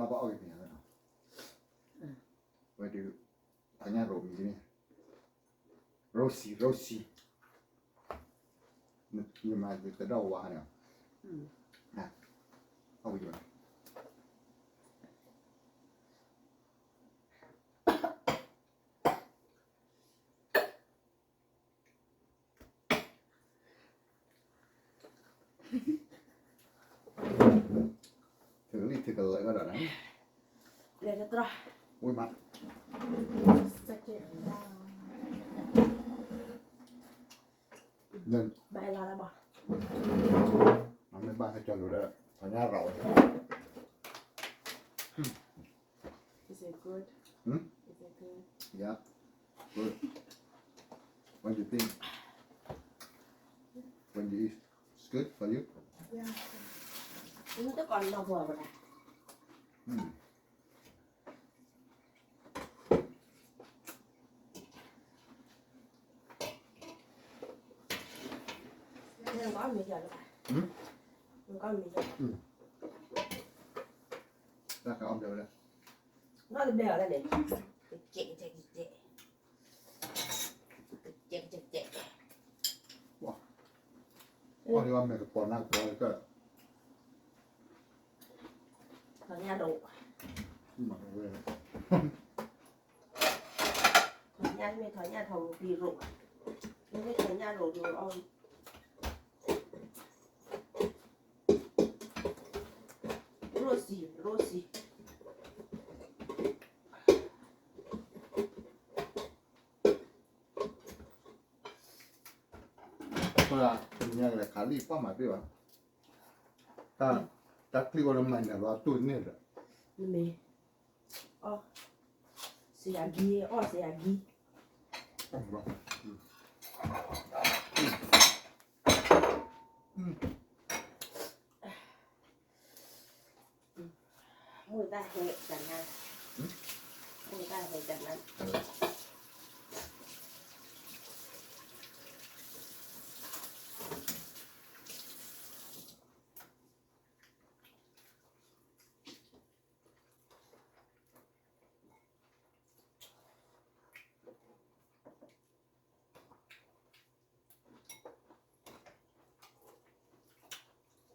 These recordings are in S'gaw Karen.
ဘၣ်အီၣ်က့ၤပၠးလီၤ, ဝဲဒုး အညၣ်ရိၤမံၤန့ၣ်, ရိစံ ရိစံ, ယမၤတဒီဝါန့ၣ်, အဝဲ ထုးကလံၣ်ထုးကလၢကဒီးန့ၣ်, လဲၤတတြီ, ဝံၤမး, ဘၣ်လၢဘၣ်, မ့ၢ်ဘၣ်ဟဲကၠီလိၤဒီး အညၣ်ရၤဝဲ Is it good? Hmm? Is it good? Yeah. Good. What do you think? When you eat, it's good for you? Yeah. Nó tức còn no bò rồi. Hmm. Nó có mì chưa? Hmm. Nó có mì chưa? Hmm. Nó có mì chưa? Nó có mì chưa? Nó có mì chưa? ကဲကဲကဲကဲ, ဝါ, အီၣ်ဒံးဝဲမဲာ်ကပီၤနၢ်ကပီၤလၢကၢၢ်, ထီၣ်ညၣ်ရိၤ, မၤဝဲ, ထီၣ်ညၣ်မ့ၢ်ထီၣ်ညၣ်ထီၣ်မူပံၤရိၤ, မ့ၢ်ထီၣ်ညၣ်ရိၤဒုးအီၣ် ရိစံ ရိစံ. ပှၤတနံၤညါကလဲၤခးလံာ်ပှၢ်မၤတ့ၢ်ဘၣ်, တၢ်ချံဝဲလၢမၤန့ၣ်လီၤတိၢ်န့ၢ်ဒီး, နမ့ၢ်, အီၣ်, စယၤဂံၢ်, အီၣ်စယၤဂံၢ်. မိၢ်တၢ်ဟဲကနၣ်, မိၢ်တၢ်ဟဲကနၣ်.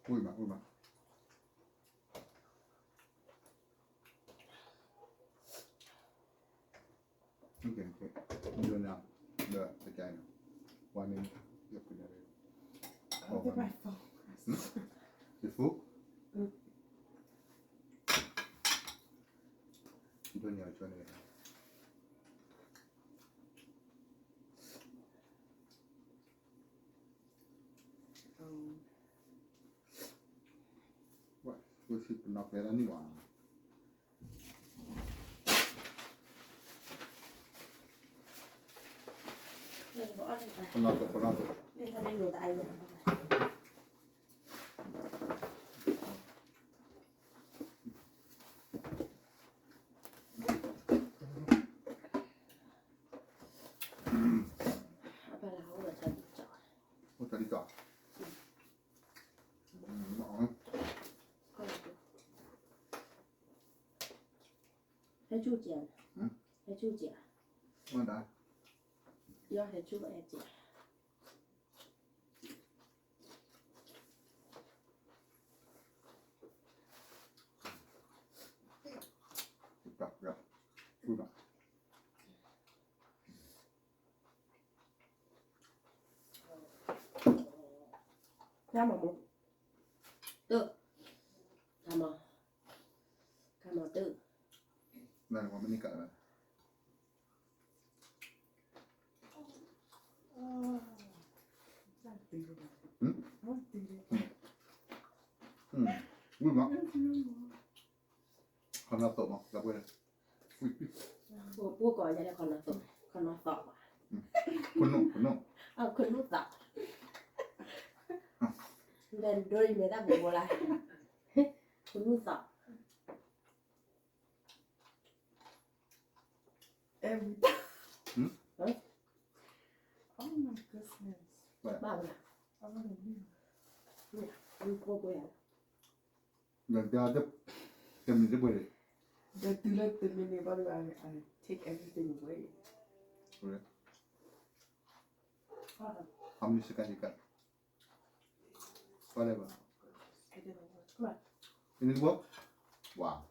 ဝံၤမး ဝံၤမး. Okay, okay. You know, the, the guy. One minute. You put that in. I'll get my phone. Hmm? The food? Mm. You don't know which one it is. Um. What? What's it? Not bad anyway. ပနီၣ်သိး ပနီၣ်သိး. အိၣ်တၢ်ဒ်သိး. ဟဲဆူၣ်ကဲ, ဟဲဆူၣ်ကဲ, ယဟဲဆူၣ်အဲကဲ. ကမၤမူ, တၢ်, ကမၤ, ကမၤတၢ်. နမ့ၢ်ကလၢ ဝံၤမး, ခီနီၢ်သိးမး လၢပှဲၤ, ပှၤကိးယၤလၢခီနီၢ်သိး, ခီနီၢ်သိးဘၣ်, ခီနူၣ်, ခီနူၣ်, ခီနူၣ်သိး, ဒီးဒိအံၤမ့ၢ်တၢ်ဘိးဘိလၢ, ခီနူၣ်သိး. Every time. Hmm? Huh? Oh my goodness. What? Barbara. I want to know. Yeah, we go there. နဒါတ, တမံၤတဘၣ် ဒီးတုၤလၢတမံၤန့ၣ်ဘၣ်ဒီး I take everything away. Correct. How many seconds you got? Whatever. It didn't work. Wow.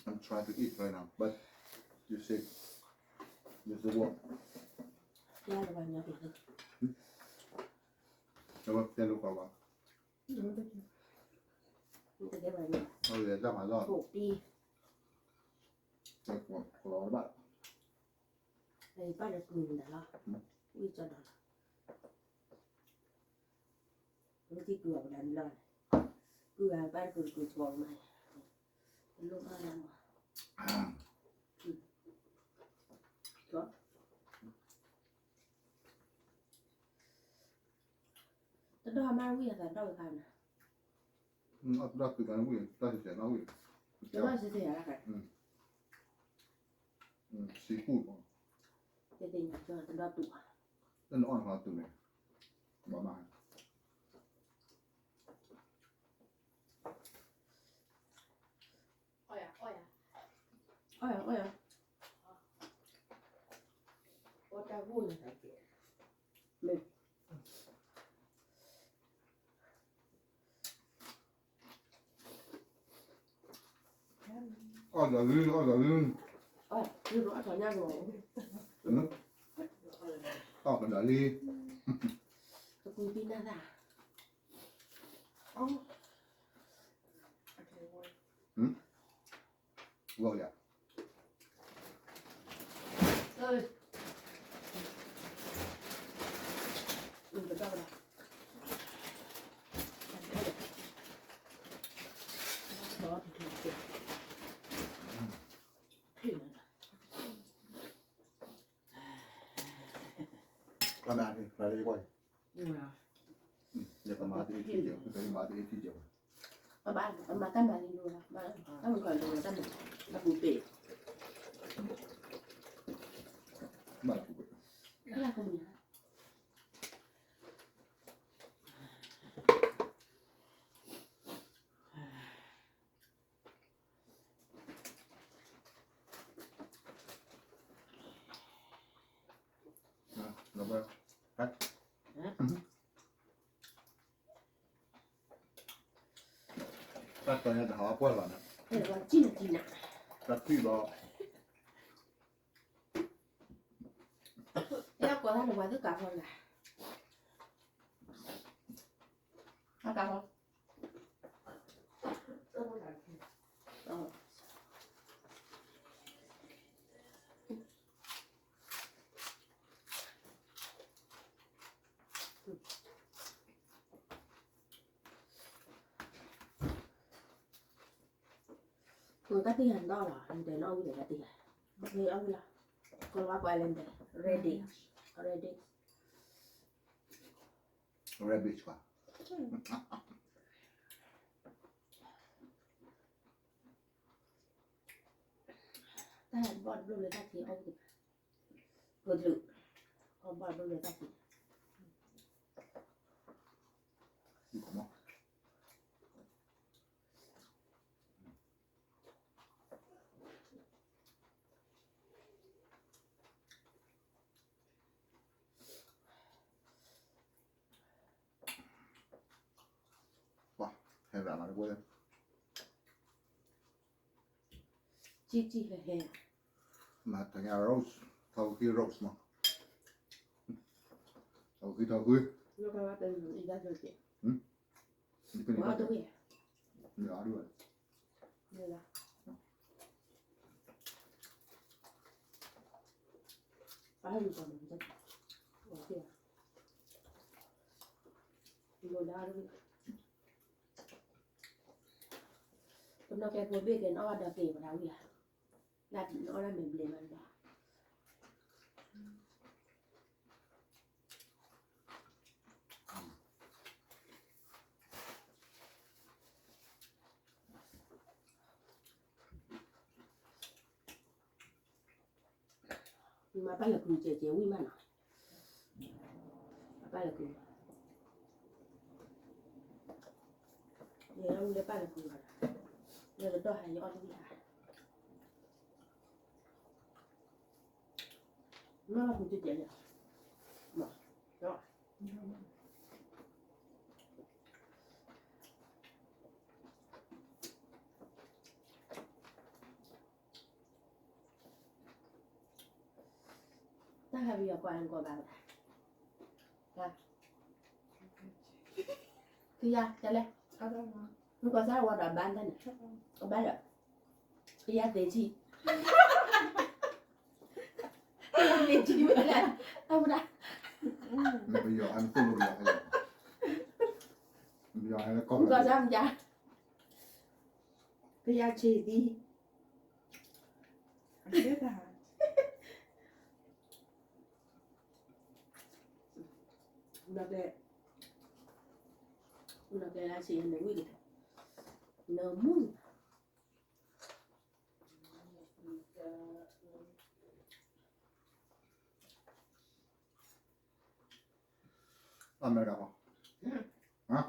I'm trying to eat right now, but you said there's the work. တၢ်လၢပှၤညီတက့ၢ်. တၢ်လၢပှၤ တကဲဘၣ်န့ၣ် အိၣ်ဒီးတၢ်မၤလီၢ် ထိၣ်တံၢ် ကလီၤဘၣ် ပၢ်ဒီးကုၢ်မတၤလီၤ ဝံၣ်ကၠီဒီးလီၤ ဝံၣ်သံကုၢ်အီၤပဒၣ်န့ၣ်လီၤ ကုၢ်အပၢ်တကုၢ်တကုၢ်ကီမး တလိၣ်ဘၣ်လၢမး တဒီမးဝံၣ်အသးဒီဝဲခါန့ၣ် အတဒီတုၤကန့ၣ်ဝံၣ် တၢ်စံးဆဲးနီၣ်ဝံၣ် တဒီစံးဆဲးယၤလၢ seafood တသ့ၣ်ညါကၠီတဒီတုၤ တနအီၣ်နခီတုၤန့ၣ် ဘၣ်မး အီၣ်ယၤ အီၣ်ယၤ အီၣ်ယၤ အီၣ်တၢ်ဂိၢ်န့ၣ် မ့ၢ် အီၣ်ဒီးလံ အီၣ်ဒီးလံ အီၣ်ဒီးလံ အီၣ်ဒီးလံ တကူပံနၢ်သၣ် ဝီယၤ ကမၤတ့ၢ်ထံကဲး ကမၤတ့ၢ်ထံကဲး အမၤတၢ်မၤလံလိာ်လီၤ တၢ်မၤကီၢ်လိာ်လီၤ တၢ်မၤ တၢ်မၤပူၤပ့ၢ် ဘၣ်ပူၤပ့ၢ် တၢ်တီၤညါတဟးပှၢ်လီၤန့ၣ် တၢ်ထံၣ်ဘၣ် အဲၣ်ကိးတၢ်လၢပှၤသုကးဖီလာ် အကးဖီ တၢ်တံၢ်ဟဲနီၣ်လီၤ နတဲနီၣ်ဝံၤဒီးတၢ်တံၢ်ဟဲ မ့ၢ်အီၣ်ဝံၤလီၤ ကလၤဝါပှၤလဲၣ်တဲ ready ready ready ကွၢ် တၢ်ဘီၣ်တဘျီလၢတၢ်ထံအီၣ်ဝံၤ ကဒုး အီၣ်ဘီၣ်တဘျီလၢတၢ်ထံ ဟဲရၤမးတဘိ ကံကံဟဲဟဲ မၤတၢ်ညါ roast ထီၣ်ဝံၤခံ roast မး ထီၣ်ဝံၤခံထီၣ်ဝံၤ လၢကဘၣ်တနံၤအံၤဒၣ်က့ၤ မ့ၢ်အီၤတဝံၤ မ့ၢ်အီၤတဝံၤ မ့ၢ်လၢ ပၢ်ဟဲလူၤကီၢ်မ့ၢ် မ့ၢ်လၢ ပနီၢ်ကဲဖိဘ့ၣ်ကဲ နအီၣ်ဘၣ်ဒီးက့ၤပဒၣ်ဝံၤဧါ, လၢနအီၣ်ဒၣ်မ့ၢ်ဘျဲးမးဘၣ်. မၤပၢ်လၢကုၤကဲကဲဝံၤမးနီၤ, မၤပၢ်လၢကုၤ, ယဲမူလၢပၢ်လၢပူၤလီၤ, လၢကဒီၣ်ဟဲယအီၣ်တဝံၣ်ဧါ, မ့ၢ်လီၤပူၤတကဲးလီၤ, မ့ၢ် တၢ်ဟးပယီၤကွၢ်နကီၢ်ဘၣ်ဝဲ, ကယၤကလဲၣ်, နကီၢ်စၢ်ဝါဒီးဘၣ်တၢ်န့ၣ်, ဘၣ်ဒီး, ကယၤသ့ၣ်ဆံ, ကယၤသ့ၣ်ဆံဝဲလဲၣ်, တၢ်မတၤ, ပယီၤအနသိၣ်လိပယီၤ, ပယီၤနကီၢ်စၢ်မတၤ, ကယၤဆံသံ ဘျီကဲ, ဘျီကဲလၢဆံးန့ၣ် ဝံၣ်ကတၢၢ်, နမူ, အမဲရကၤ, ဟမ်,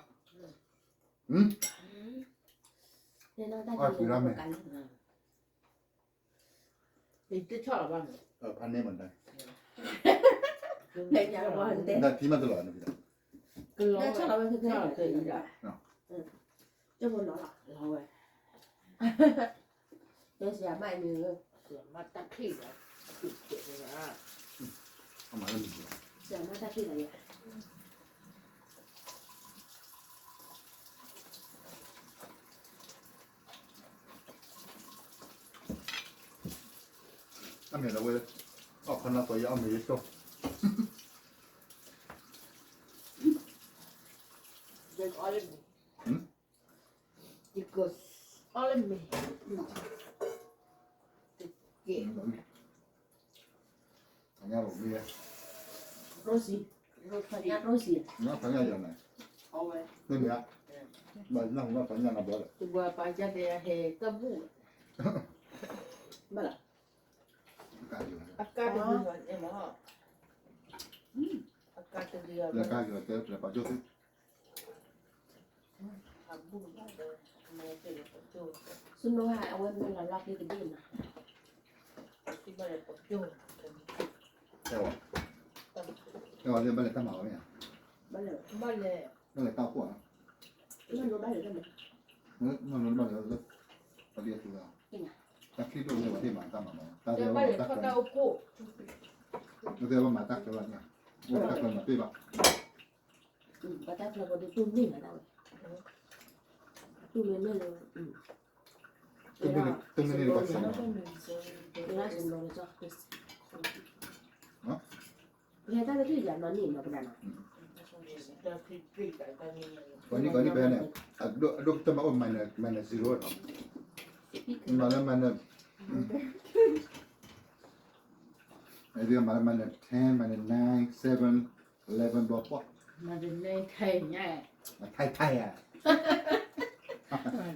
အီၣ်ကွံာ်လီၤမဲာ် ဖါန့ၢ်မးတၢ်, တၢ်ထံမးတလီၤန့ၣ်, ကလီၤဝဲ, လီၤဝဲ, ဆရာမအံၤန့ၣ်, ဆရာမတၢ်ခံးဒီး, ဆရာမတၢ်ခံးဒီးယၤ အမ့ၢ်လၢဝဲ, အီၣ်ခီနီၢ်ကီးယအီၣ်မ့ၢ်ယစိၢ်, ယကအီၣ်လၢမ့ၢ်, တက့ၢ်, ဖါညါလီၤမ့ၢ်, Rosie, Rosie, ဖါညါယၤန့ၣ်, အဝဲ, မ့ၢ်ဧါ, ဘၣ်နၢ်ဟူဘၣ်ဖါညါနဘျီဒီး, တဘၣ်ပာ်ယၤတဲဟဲကဘူၣ်, ဘၣ်လီၤ အကါတဂ့ၤ, အကါတဂ့ၤ, အကါတဂ့ၤ, လၢကါက့ၤတဲပျဲပာ်ကၠိသ့, စနိဝဲအဝဲမ့ၢ်လီၤလီၢ်ဖဲကဒံၣ်နီၤ, အဲဝဲ, အဲဝဲလၢဘၣ်လဲၤတၢ်မၤဝဲမ့ၢ်ဧါ, ဘၣ်လဲၤ, ဘၣ်လဲၤတၢ်အိၣ်ဖှိၣ်ဧါ, ဘၣ်လဲၤတၢ်မၤ, ဘၣ်လဲၤ, ဘၣ်လဲၤလၢ, ပှၤဒ်အသုဧါ, တၢ်ချံဒိၣ်န့ၣ်ပှၤသ့ၣ်မၤတၢ်မၤမး, တၢ်သ့ၣ်ဝဲမၤတၢ်ချၢဘၣ်န့ၣ်, အိၣ်တၢ်ချၢမၤတ့ၢ်ဘၣ်, ပှၤတၢ်ချၢပှၤဒ်တူၢ်မ့ၢ်မးဒၣ်ဝဲ, တူၢ်မ့ၢ်မ့ၢ်လၢ, တူၢ်မ့ၢ်န့ၣ်ပှၤစံးမး, ပဟဲတၢ်တထံၣ်ယၤနီၢ်နံၣ်မးပဒၣ်နီၤ, ပှၤနံၣ်ကီးနံၣ်ပဟဲန့ၣ်, အဒိၣ်ကတၢၢ်မးအိၣ် minus, minus zero နီၤ, မၤလၢ minus, မၤလၢ minus ten, minus nine, seven, eleven ဘျီပှၢ်, မၤတန့ၢ်ထဲညါ, ထဲထဲဧါ,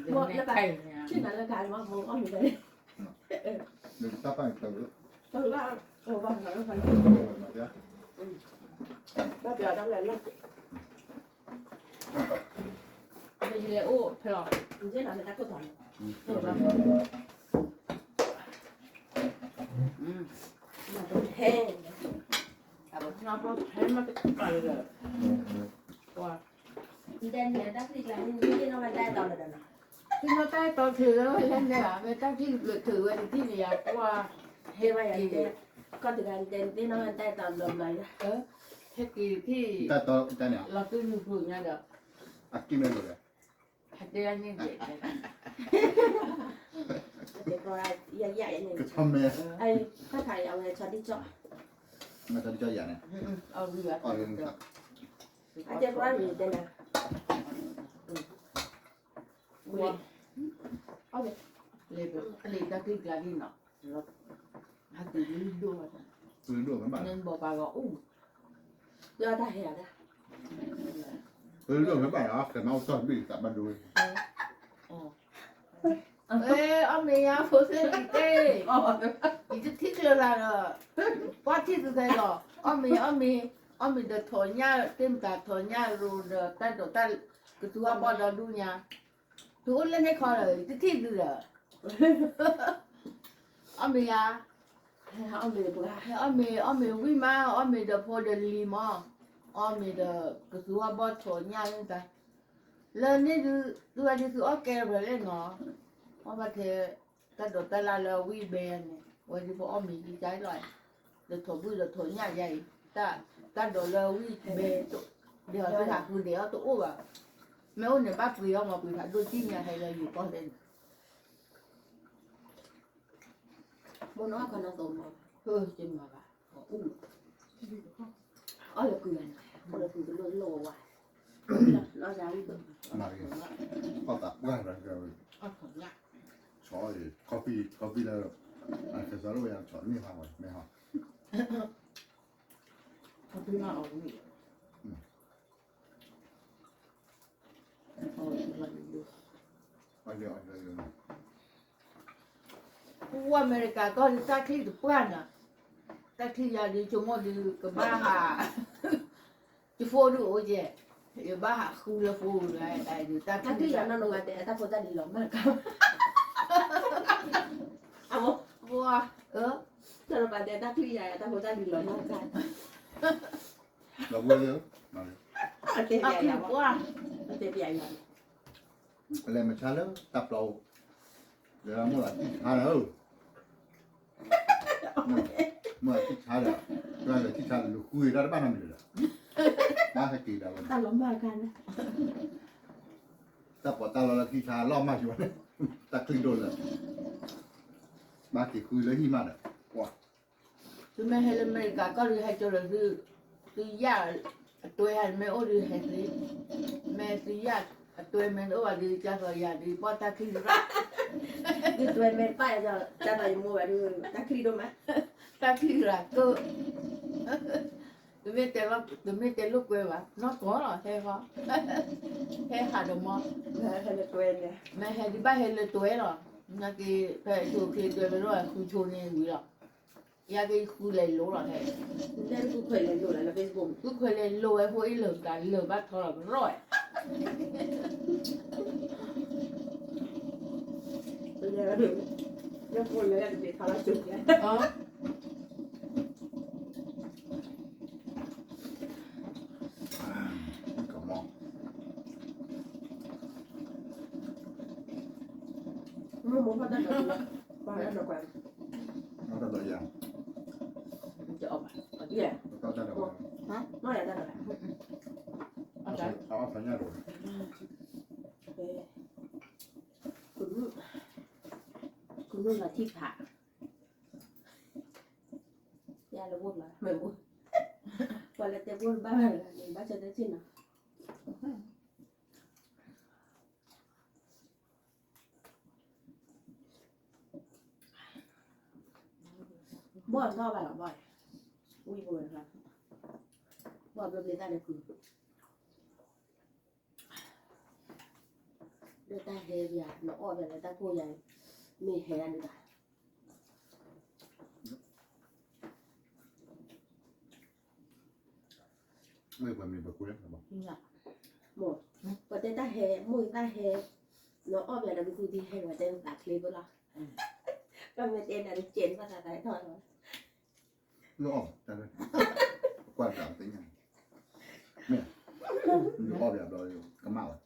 မၤတန့ၢ်ထဲညါ, နတၢ်ပာ်န့ၣ်တၢ်, တၢ်ဘၣ်, ဘၣ်ပျီတၢ်လဲၣ်လီၤ, ယလဲၤအိၣ်ဖဲလီၤ, ထဲ, ထဲမးတကပၤလၢ, ပှၤ, သ့ၣ်နီၣ်တၢ်အဲၣ်တီထုးလၢဝဲလဲၣ်န့ၣ်ဧါ, မ့ၢ်တၢ်ထံၣ်ဘျုးထုးဝဲတထံၣ်န့ၣ်ယၤ ပှၤ, ဟဲဘၣ်ယၤ, ကီၢ်တဂၤန့ၣ် သ့ၣ်နီၣ်တၢ်အဲၣ်တီဘျီဘျီယၤ, ဟဲက့ၤထံၣ်, လီၤတူၢ်နုာ်ပူၤညါဒီး, အကံၢ်မ့ၢ်ဘၣ်လဲၣ် ဟဲတဲန့ၣ်, ကဆီမဲ, တၢ်ခါအံၤအဝဲဆီဒံၣ်ကၠီ, ဆီဒံၣ်ကၠီယၤန့ၣ်, အဝဲ, အတဲကွၢ်မံၤတဲနၤ, ဝဲ, လဲၤတၢ်ကံၢ်ကျါဒ်နီၤ, ဟဲတုၤလၢဒိၣ်, တုၤလၢဒိၣ်မ့ၢ်ဘၣ်, န့ၣ်ဘီပာ်ဂီၤအိၣ်, ယတၢ်ဟဲ, တုၤလၢဒိၣ်မ့ၢ်ဘၣ်လီၤ ကဲမၤအိၣ်တီၢ်တဘ့ၣ်သးဘၣ်ဒိ, အီၣ်မ့ၤယါဖိသ့ၣ်လံၤသ့ၣ်, ယတထံၣ်ကျၢၤလၢဒီး, ပှၤထံၣ်သ့ၣ်လီၤ, အီၣ်မ့ၤအီၣ်မ့ၤ, အီၣ်မ့ၤဒီးထိးညၣ်, တ့ၢ်မတၤထိးညၣ်ရိၤဒီးတၢ်ဒိးတၢ်, ကသူအပှၤဒီဒူၣ်ညါ, သုအိၣ်လၢန့ၣ်ခီဒီး တထံၣ်သုဒီး, အီၣ်မ့ၤဧါ, အီၣ်မ့ၤ အီၣ်မ့ၤဝံၣ်မး, အီၣ်မ့ၤဒီးဖိဒီးလံၤမး, အီၣ်မ့ၤဒီးကသူအီၣ်ဘီၣ်ထိးညၣ်န့ၣ်တၢ်, လၢန့ၣ်ဒုး သုဝဲဒုးသုအီၣ်ကဲဝဲလဲၣ်နီၤ, အီၣ်ဘၣ်ထဲ တၢ်ဒိးတၢ်လၢ်လၢအဝံၣ်ဘဲန့ၣ် ဝဲဒုးပအီၣ်မ့ၤဒ်ကါလီၤ, ဒီးထိးဘုၣ်ဒီးထိးညၣ်ယါအံၤ, တၢ်ဒိးလၢအဝံၣ်ဘဲ, ဒဲးအီၤသုဟးဃုဒဲးအီၤတအိၣ်ဘၣ်, မ့ၢ်အိၣ်န့ၣ်ဘၣ်ပှ့ၤအီၣ်မး ပှ့ၤဖးဒိၣ်တံၢ်ညါဟဲလၢယိၤကီၢ်သဲးန့ၣ်, မ့ၢ်နီၢ်ခီနီၢ်သိးမး, ဟၢကမၤဘၣ်, အီၣ်လၢကုၤဂၤန့ၣ်, အီၣ်လၢကုၤကလိၣ်လိၣ်ဝါ, လီၤစၢ်ဝံၣ်, အီၣ်သးပှၢ်ဒီး ဆီအံၤ coffee coffee လၢ အကစၢ်ဒၣ်ဝဲယၤဆီန့ၢ်ဟါဝဲ မ့ၢ်ဟါ ပှၤအမဲရကၤကီၢ်ဒုးတၢ်ချံတပှၢ်နီၤ, တၢ်ချံယၤဒုး ဆိကမိၣ်ဒုး ကဘၣ်ဟး ယဖိဒုးအိၣ်ကဲ, ယဘၣ်ဟးဃုလၢဖိဝဲ, တၢ်ချံယၤနီၢ်နီၢ်မးတဲ တၢ်ဖိတၢ်လံၤလီၤမၢ်ကါ, အဝဲ, နီၢ်နီၢ်မးတဲ တၢ်ချံယၤ တၢ်ဖိတၢ်လံၤလီၤမၢ်ကါ, လီၤဘှံးလၢ, အတဲပျးယၤ, အတဲပျးယၤ, အလဲၤမဆါလၢတၢ်ပျီအိၣ်, လၢမိၢ်လၢထံၣ်ဆါလၢ မ့ၢ်ထံၣ်ဆါဒီး, ပှၤလၢထံၣ်ဆါဒီး လူၤဃုတၢ်တဘၣ်နီတမံၤဒီး, ဘၣ်ဟဲက့ၤဒီးဝဲ, တၢ်လီၤမၢ်ခါန့ၣ်, တၢ်ပီးတၢ်လီလၢထံၣ်ဆါလီၤမၢ်ယိၤန့ၣ်, တၢ်ချံဒိၣ်လၢ, ဘၣ်က့ၤဃုလၢဟံၣ်မးဒီး, ပှၤ သုမ့ၢ်ဟဲလၢအမဲရကၤကီၢ်ဒုး ဟဲကၠိဒီးသု, သုယၣ်အတွဲဟဲမ့ၢ်အိၣ်ဒုးဟဲသ့, မ့ၢ်သုယၣ်အတွဲမ့ၢ်တအိၣ်ဘၣ်ဒုး ကၢ်သိးယၤဒုး ပှၤတၢ်ချံရၣ်, သုတွဲမ့ၢ်တပၣ်ဒီး ကၢ်သိးယမိၢ်ဘၣ်ဒုး တၢ်ချံဒိၣ်မး, တၢ်ချံရၣ်ကၢၢ်, တမ့ၢ်တဲလီၤ, တမ့ၢ်တဲလိာ်ကွဲဘၣ် နီၢ်ကီၢ်လီၤ ဟဲဃီ, ဟဲဟးဒီးမီ, ဟဲလၢတွဲန့ၣ်, မ့ၢ်ဟဲဒုးဘၣ်ဟဲလၢတွဲလီၤ, နာ်က့ ဖဲဆိချ့တွဲမ့ၢ်တအိၣ်ဘၣ် ဃုဆိန့ၣ်ဝံၤလီၤ. ယက့ၤဃုလဲၤလိၤလီၤဟဲ, သုခွဲးလဲၤလိၤလီၤလၢ Facebook, သုခွဲးလဲၤလိၤဝဲဖိအံၤလၢာ်တၢ်လၢာ်ဘၣ်ထီလီၤကရီၣ်, လၢဖိလဲၤတဘ့ၣ်ထီလီၤကၠိ, မိၢ်မိၢ်ဖီၣ်တၢ်ဒီး, ဘၣ်ဒီးကွၢ်, တၢ်ဒီးယၤ, တအီၣ်ဘၣ်, တၢ်ဒီး, မ့ၢ်ယၤတၢ်ဒီး, အီၣ်ဖးညၣ်ဒီး, ကနူၣ်လီၤထံဖး, ယၤလၢဘိၣ်လီၤ, မ့ၢ်ဘိၣ်, ပှၤလၢတဲဘိၣ်တဘၣ်ဘၣ်လၢၤ, ဘၣ်ဆၢတဲဆ့ၣ်နီၤ ဘီၣ်ထီၣ်ဘၣ်လီၤဘီၣ်, ဝံၣ်ဘိၣ်, ဘီၣ်ဘျီဘျီတၢ်လၢကုၤ, လၢတၢ်ဟဲယၤ နအီၣ်ဘၣ်လၢတၢ်ကိၢ်ယၤ, မ့ၢ်ဟဲဒၣ်ဒုးဘၣ် မ့ၢ်ပှၤမ့ၢ်ပှၤကူလၢ, မိၢ်, ပှၤတဲတၢ်ဟဲ, မိၢ်တၢ်ဟဲ, နအီၣ်ဘၣ်ဒီးကသူဒ်ဟဲ ပှၤတဲသးချ့ဖိလီၤ, ပှၤမ့ၢ်တဲနၤတကဲးနဘၣ်သးသးထီၣ်လီၤ, နအီၣ်, ကွၢ်တၢ်သ့ၣ်ညါ, မ့ၢ်, နအီၣ်ဘၣ်ဘျီ, ကမၣ်လီၤ, မ့ၢ်,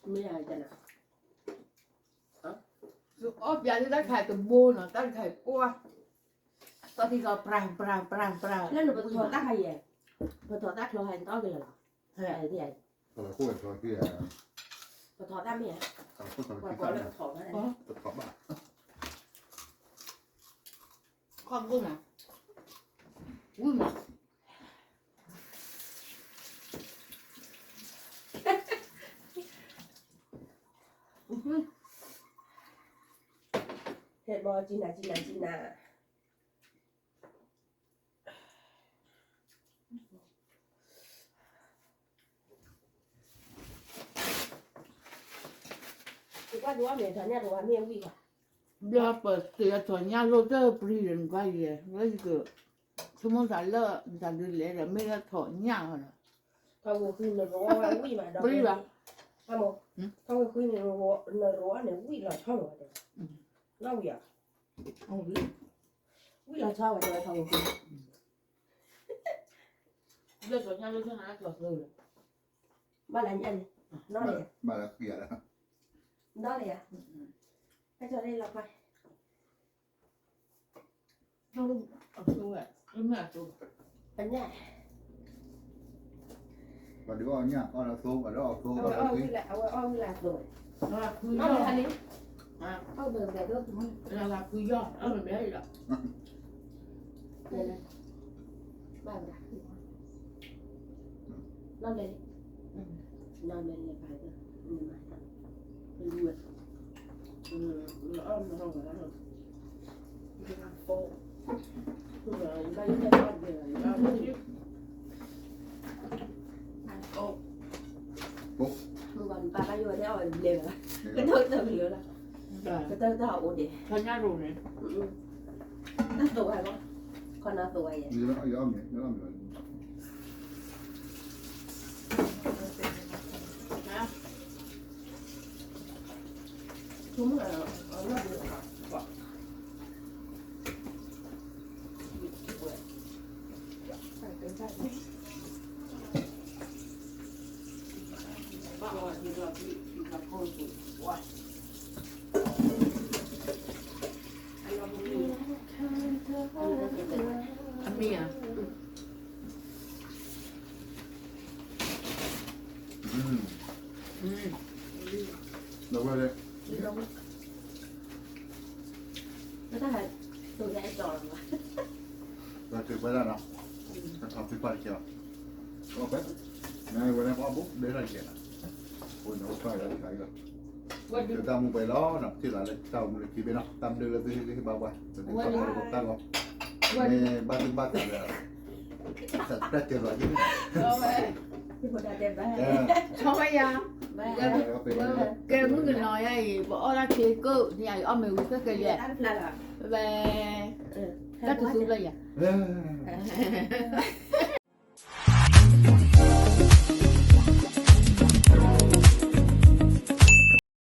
မ့ၢ်, အီၣ်ဘၣ်လၢတၢ်ခါတဘိနီၤ တၢ်တခါပှၢ်, တၢ်သံၣ်သီပြၢ်ပြၢ်ပြၢ်ပြၢ်, လၢနပထီၣ်တၢ်ခါယဲ, ပထီၣ်တၢ်ချီခါန့ၣ် တအီၣ်က့ၤလၢၤလီၤ, ဟဲ, ပထီၣ်တၢ်မ့ၢ်ဧါ, ပထီၣ်ဘၣ်, ခီၣ်ဘိၣ်မး, ဝံၣ်မး ဟဲဘီ ကံနၤ ကံနၤ ကံနၤ, ဘျီပသ့ၣ်အထီၣ်ညၣ်လိၣ်တၢ်ပြံဒီးနကွၢ်ယဲ, လၢယက, ဆိကမိၣ်သးလၢ တၢ်ဒုးလဲၤဒီး မ့ၢ်လၢထီၣ်ညၣ်လီၤဒီး ထီၣ်ဝဲဃုနရိဝဲဝံၣ်ဘၣ်ဒီး ပလံဘၣ် ထီၣ်ဝဲဃုနရိ နရိအီၤန့ၣ်ဝံၣ်လီၤဆီလီၤဝဲတဲ, နီၣ်ဝံၣ်ဧါ, ဝံၣ်လီၤဆီဝဲတဲဝဲထီၣ်ဝဲဃု, လၢထီၣ်ညၣ်လၢထီၣ်နၤကျီၢ်ကျၢၤ, ဘၣ်လၢညၣ်န့ၣ်, နီၣ်လၢ, ဘၣ်လၢဃံဧါ, နီၣ်လၢဧါ, ကၠီလၢလီၤခွါ ပညၣ်, ပှၤဒုးအီၣ်ညၣ်အီၣ်လၢသိ, ပှၤဒုးအီၣ်သိ, အဝဲအီၣ်ဝံၣ်လၢသိ, အီၣ်ဝံၣ်လၢသိ, အီၣ်ဝံၣ်လၢသိ, အီၣ်ဘဲဘဲဒိၣ်, လၢဖုယီၢ် အီၣ်ဘဲဘဲလီၤ, ဘၣ်ဝဲဒၣ် နီၣ်လဲၣ်, နီၣ်လဲၣ်လဲၣ်ဘၣ်, ဘၣ်ယိၣ်ဝဲဒၣ်အီၣ်ဘျဲၣ်ဘၣ်, ကတၢၢ်တၢၢ်ကလၢာ်လီၤ, ကတၢၢ်တၢၢ်အအိၣ်ဒဲး, ခီညါရိၤန့ၣ်, တၢ်သိးဝဲလီၤ, ခီနၤသိးဝဲယဲ အမ့ၢ်ဧါ, လီၤဝဲလဲၣ်, လၢတၢ်ဟဲ, လၢက့ၤပှဲၤဒၣ်နီၤ, ကထီၣ်ဖံကွၢ်တကဲလီၤ, အဝဲ, နဝဲလၢပှၤဘူၣ်ဒဲးတၢ်တကဲလီၤ, အိၣ်နီၤပှၢ်လၢတခါအံၤလီၤ, တၢ်မူပှဲၤလီၤနီၤ ထံၣ်လီၤလၢတၢ်အိၣ်မူလၢခံဘ့ၣ်နီၤ တၢ်ဘျုးလၢသုဟ့ၣ်ဂံၢ်ဟ့ၣ်ဘါပှၤ တသ့ၣ်တၢ်မူလၢပတၢ်ဂီၤ, မ့ၢ်ဘၣ်သုဘၣ်သးဒီး တၢ်တဲလီၤယံၤ, ဆီဝဲယၤ, ကဲမုၣ်ကနီၤယၤအံၤ ပအီၣ်တၢ်ချ့ကိၣ် န့ၣ်ယၤအံၤအီၣ်မ့ၢ်ဝံၤခဲကဲယဲ, ဘဲဘဲ, တၢ်တသူဘျီယၤ